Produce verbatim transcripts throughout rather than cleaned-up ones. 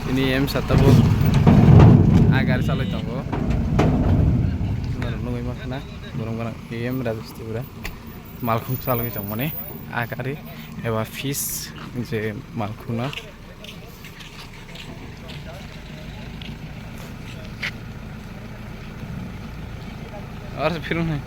Ini M satu bu agar salai tongo. Norok nugui mankha na, borok gana M Rajesh Tripura. Malkhung chalwi tongmani a gari eba fish je malkhung no. Ar se phirung hai.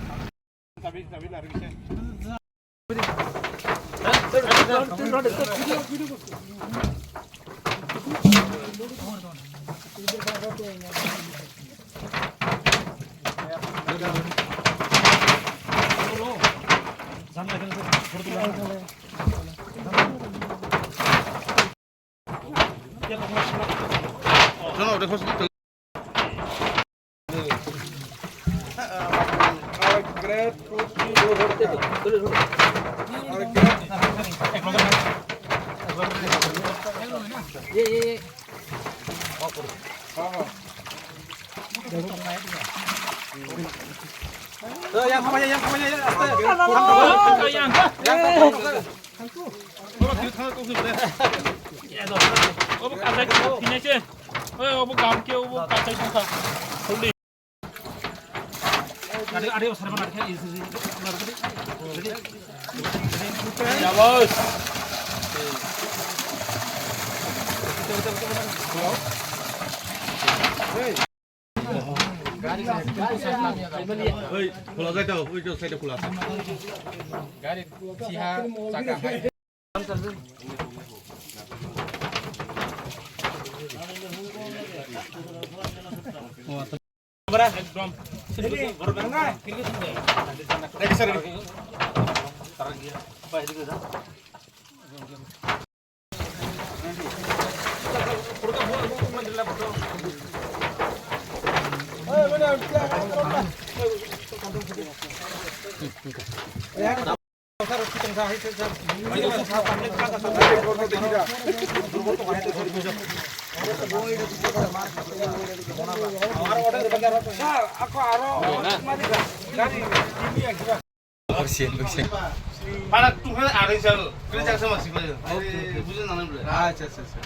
Yang khamaya, yang khamaya, yang aste. Yang. Obo kasai tongkha, phinai se. Oi, obo gam khe, obo kasai tongkha. Ari, ari, sar mana khe, isi, isi. Ya, bos. Oi, khula jai to, oi to side khula ase. Gari siha chaka hai. Ekdom. Para tu hal ada sal, kerja sama sih, Pak. Oke, oke. Bukan nanam, Pak. Acha, acha, acha.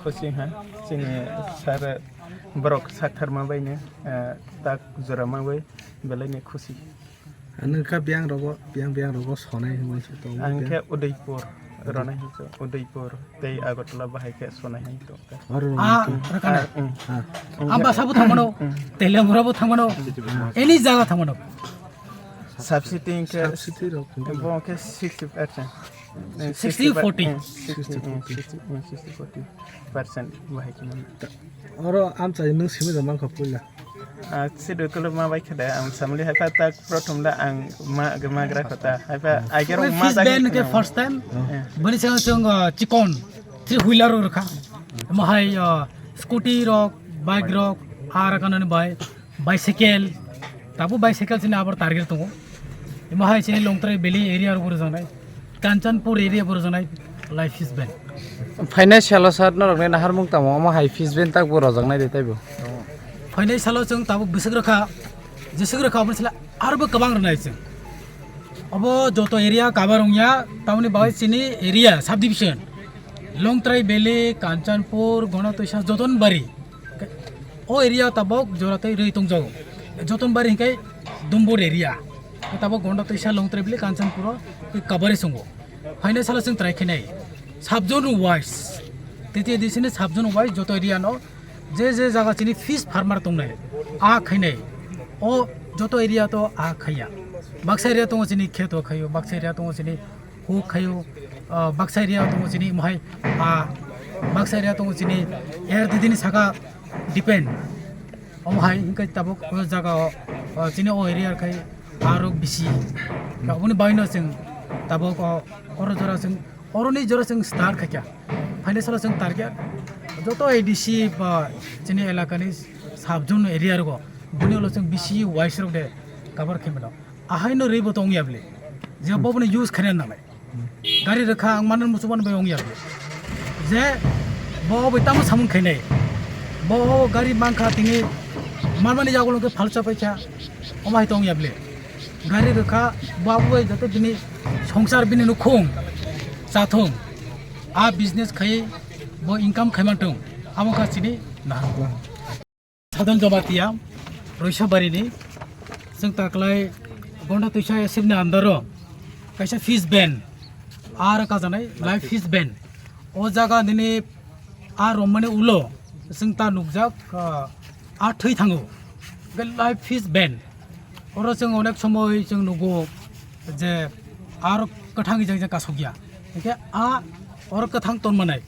Khusi ha, chini sir borok sakthar ma bai ni, eh, tak jora ma bai belai ni khusi. Nung kha biyang rogo, biyang, biyang rogo sonai hwnwi se tongo. Ang khe Udaipur, ronai hwnwi se Udaipur tei Agartala bahai khe sonai hwnwi tongkha. Oro ah, rwngthung. Rakana. Ah, mm. Ah. Ang basa bo thangmano, mm. Teliamura bo thangmano, mm. Any jaga thangmano. Subsidy khe subsidy rok bo khe sixty percent. Sixty forty. Sixty, sixty, sixty forty percent bahai khe mano. Oro amchai nung simi da mankha puila. Ah, sidu kulu ma bai khada ang samli hai pa tak prothom da ang ma, ma gra khata. Hai pa ai khe rong ma fish ban ke first time. Eh. Bani chang chang, ah, chikon, three wheeler rok kha. Mo hai, ah, scooty rok, bike rok, ar kanani bai, bicycle. Tabu bicycle chini abar target tongo. Mo hai chini Longtrai Valley area rok rwjaknai. Kanchanpur area bo rwjaknai lai fish ban. Phainai salo sir norokni naharmung tamo omo hai fish ban tak bo rwjaknai de taibo? Phainai salo chwng tabuk bwswk rwkha, jeswk rwkha omo sala arbo kwbang rwnai chwng. Obo joto area cover wngya, tamoni bagwi chini area subdivision Longtrai Valley, Kanchanpur, Gonatwisa, Jotonbari. O area tabok jora tei rwi tongjago. Jotonbari hingke Dumbur area. Tabok Gonda Twisa Longtrai Valley Kanchanpuro tei Kabare songo. Haino salo chwng try khenai. Subzone wise. Titi edisini subzone wise joto area no je je jaga chini fish farmer tongnai. A khainai. O joto area to a khaiya. Baksa area tongo chini kheto khaio, baksa area tongo chini huk khaio, ah, baksa area tongo chini mohai, ah, baksa area tongo chini air didini saka depend. Omo hai hingke tabuk o jaga o, o chini o area khai aro bisi. Aboni bagwino chwng tabuk o, oro jora chwng, oroni jora chwng start khaikha. Phainai salo chwng target joto A D C ba chini elakani subzone area rogo boni ulo chwng bisi wise rok de cover khaimano. Ahaino rwi bo tongya bwle. Je bo bono use khaina nangnai. Gari rwkha ang manwi muchungmani bai wngya bwle. Je bo bai tamo samung khainai. Bo gari mankha tini manmani yagulo khe phalsa paikha. Omo hai tong ya bele. Gari rwkha, babu bai jate bini songsar bini nukhung chathung. A business khai bo income khai mantong. Amo kha chini nahan. Sadon Jamatia, Roisabari ni, chwng taklai Gonda Twisa S F ni under o kaisa fish ban, ar kajanai live fish ban. O jaga nini a romani ulo chwng ta nukjak, ah, a thwi thango. Live fish ban. Oro chwng onek somoi chwng nugo je aro kwthang ijang ijang kasokya. Hingke a oro kwthang ton manai.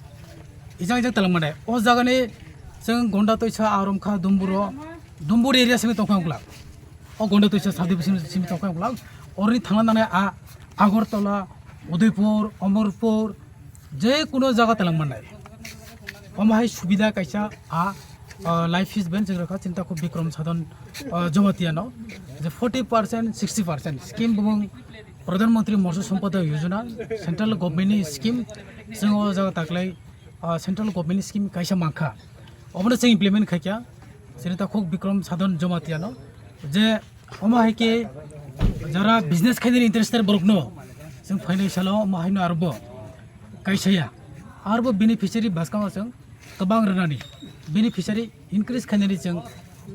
Ijang ijang talang manai. O jagani chwng Gonda Twisa arom kha Dumburo, Dumbur area simi tongkha ungkla. O Gonda Twisa sadi simi, simi tongkha ungkla. Oroni thangna nanai a Agartala, Udaipur, Amarpur, je kuno jaga talang manai. Omo hai subida kaisa a, ah, live fish ban chwng rwkha chinta khub Bikram Sadon, ah, Jamatia no. Je forty percent, sixty percent scheme bumung Pradhan Mantri Matsya Sampada Yojana, central government ni scheme, chwng o jaga taklai, ah, central government ni scheme kaisa mankha. Obono chwng implement khaikha, chini takhuk Bikram Sadon Jamatia no, je omo hai khe jara business khainani interested borok no, chwng phainai salo omo haino arbo kaisa ya, arbo beneficiary bwskango chwng kwbang rwnani, beneficiary increase khainani chwng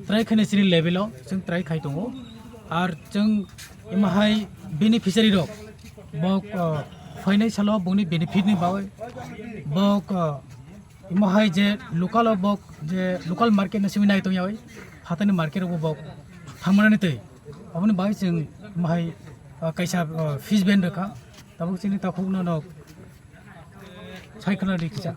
try khainai chini level o chwng try khai tongo. Ar chwng imo hai beneficiary rok bok, ah, phainai salo bokni benefit ni bagwi bok, ah, imo hai je local o bok je local market no simi nai tongya oi, hatani market o bok thamanani twi aboni bagwi chwng imo hai, ah, kaisa, ah, fish ban rwkha. Tabuk chini takhuk no nok sai khwna ri kisa.